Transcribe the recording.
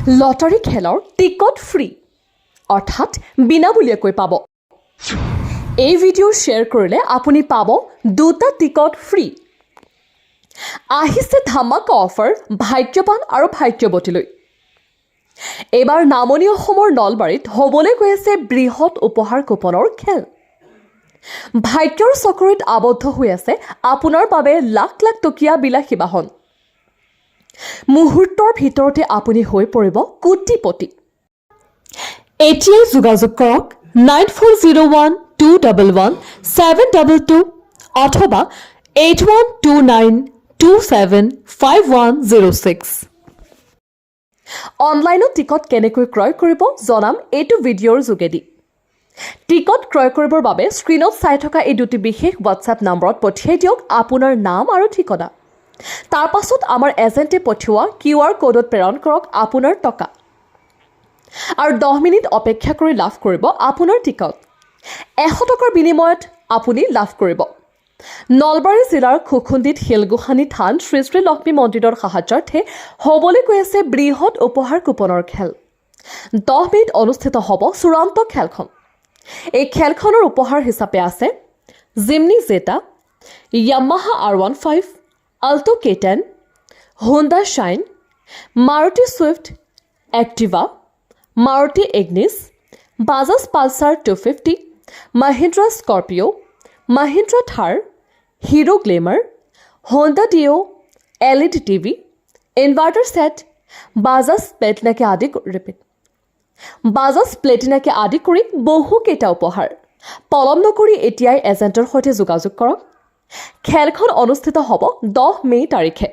Lottery খেলৰ ticket free, অৰ্থাৎ বিনামূলীয়াকৈ পাব। এই ভিডিঅ' শ্বেয়াৰ কৰিলে আপুনি পাব দুটা টিকট ফ্ৰী। আহিছে ধামাকা অফাৰ ভাগ্যৱান আৰু ভাগ্যৱতীলৈ। এইবাৰ নামনি অসমৰ নলবাৰীত হ'বলৈ গৈ আছে বৃহৎ উপহাৰ কুপনৰ খেল। ভাগ্যৰ চকৰিত আবদ্ধ হৈ আছে আপোনাৰ বাবে লাখ লাখ টকীয়া বিলাসী বাহন। মুহূৰ্তৰ ভিতৰতে আপুনি হৈ পৰিব কোটিপতি। এতিয়াই যোগাযোগ কৰক 9401211722 অথবা 8129275106। অনলাইনত টিকট কেনেকৈ ক্ৰয় কৰিব, জনাম এইটো ভিডিঅ'ৰ যোগেদি। টিকট ক্ৰয় কৰিবৰ বাবে স্ক্ৰীণত চাই থকা এই দুটি বিশেষ হোৱাটছএপ নম্বৰত পঠিয়াই দিয়ক আপোনাৰ নাম আৰু ঠিকনা। তাৰ পাছত আমাৰ এজেণ্টে পঠিওৱা কিউ আৰ ক'ডত প্ৰেৰণ কৰক আপোনাৰ টকা আৰু 10 মিনিট অপেক্ষা কৰি লাভ কৰিব আপোনাৰ টিকট। 100 টকাৰ বিনিময়ত আপুনি লাভ কৰিব। নলবাৰী জিলাৰ খুখুন্দিত শিলগোসানী থান শ্ৰী শ্ৰী লক্ষ্মী মন্দিৰৰ সাহায্যাৰ্থে হ'বলৈ গৈ আছে বৃহৎ উপহাৰ কুপনৰ খেল। 10 মিনিট অনুষ্ঠিত হ'ব চূড়ান্ত খেলখন। এই খেলখনৰ উপহাৰ হিচাপে আছে জিমনি জেটা, য়ামাহা আৰ 15, আল্টো কে 10, Honda shine, Maruti Swift, Activa, Maruti Ignis, Bajaj Pulsar 250, Mahindra Scorpio, Mahindra Thar, hero glamour, Honda Dio, LED TV, inverter set, Bajaj প্লেটিনাকে আদি ৰিপিট, বাজাজ প্লেটিনাকে আদি কৰি বহুকেইটা উপহাৰ। পলম নকৰি এতিয়াই এজেণ্টৰ সৈতে যোগাযোগ কৰক। খেলখন অনুষ্ঠিত হ'ব 10 মে' তাৰিখে।